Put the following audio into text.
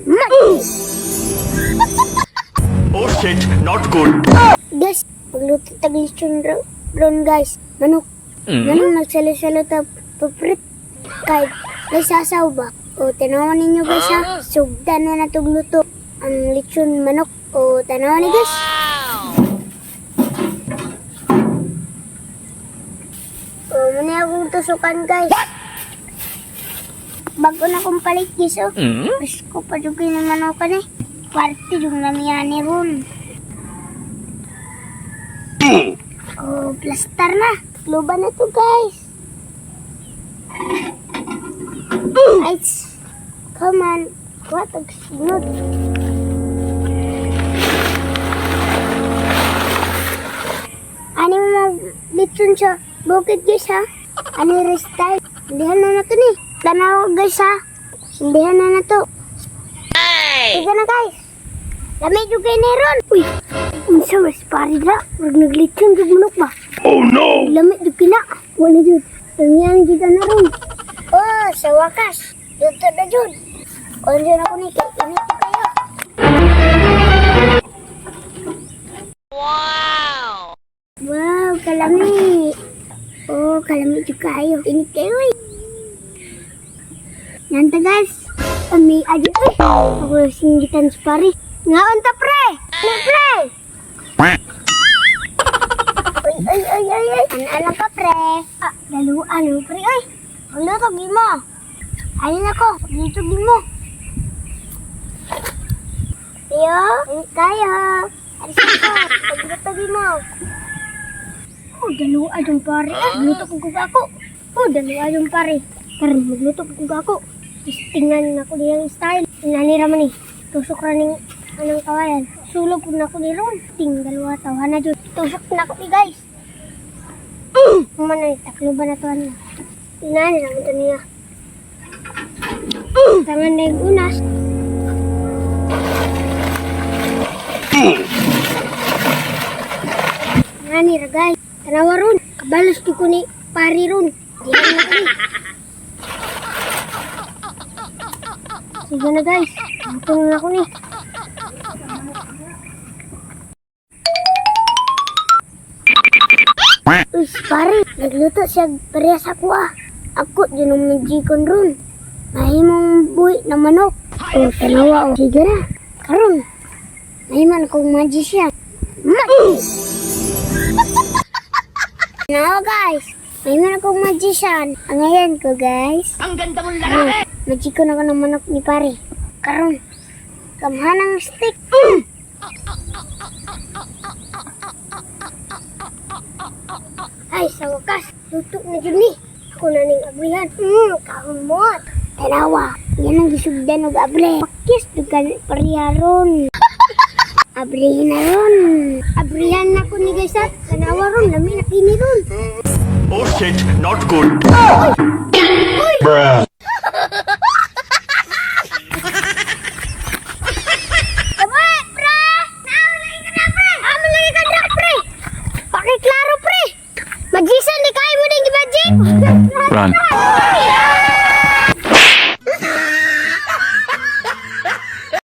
Magic! Oh shit, not good. Guys, pagluto tag lechon ron, guys. Manok. Manok nagsalo-salo ta paprit. Kay may sasaw ba? O tanawan ninyo, guys, ha. Sugdan na natog luto ang lechon manok. O tanawan ni, guys. O muna akong tusukan, guys. Bago na kong palit, guys, oh. Presko pa jud kay ng manokan eh. Parte yung lamiyani ron. Oh, plastar na. Luba na to, guys. Ay, come on. Kuha tag sinod. Ano mo mag litson sa bukid, guys, ha? Ano yung style? Sindihan na na to ni. Tanaw, guys, ha? Sindihan na na to. Sige na, guys. Lamig yung kay Neron. Uy, unsa mas pare dra? Murag naglitson jud manok ba? Oh no! Lamig jud kina. Wala jud. Tangian jud na ron. Oh, sa wakas. Luto na jud. Onjo na ko ni kay init jud kayo. Wow! Wow, kalami. Oh, kalami jud kayo. Init kayo eh. Nanta, guys. Ami adi eh. Ako singgitan sa pare. Ngaon ta, pre? Ano, pre? Uy, uy, uy, uy, uy. Ano ka, pre? Ah, daluan mo, pre, uy. Magluto, mo. Alin ako, magluto mo. Tiyo, init kayo. Alis ako, pagluto mo. Oh, daluan yung pare. Ah, magluto ko ako. Oh, daluan yung pare. Karon magluto ko ako. Tingnan na ko niyang style. Inani ra man eh. Tusok ra ning anang kawayan. Sulog ko na ko ni ron. Ting dalawa tawa na jud. Tusok na ko ni, guys. Man ay taklo ba na to ano? Inani ra man to niya. Tangan na yung unas. Nani ra, guys. Tanawa ron. Kabalos ko ni pari ron. Di na ko ni. Sige na, guys. Luto na ako ni. Uy, pare, nagluto siya pareha sa kuha. Ako, yun ang magikon ron. Mahimong buhi na manok. O, tanawa o. Sige na. Karon, mahiman akong magician. Magic! Now, guys, mahiman akong magician. Ang ngayon ko, guys. Ang ganda mong lalaki! Magikon ako ng manok ni pare. Karon, kamhanang stick. Ay, sa wakas, luto na jud ni. Ako na ning abrihan. Kaumot. Tanawa, yan ang gisugdan og able. Pakis dugan pareha ron. Abrihin na ron. Abrihan na ko ni, guys, ha. Tanawa ron, lami na kini ron. Oh shit, not good. Bruh. Tama, pre! Naon lagi ka na, pre! Amo lagi ka na, pre! Pakiklaro, pre! Magician, di kaya mo din magic? Run.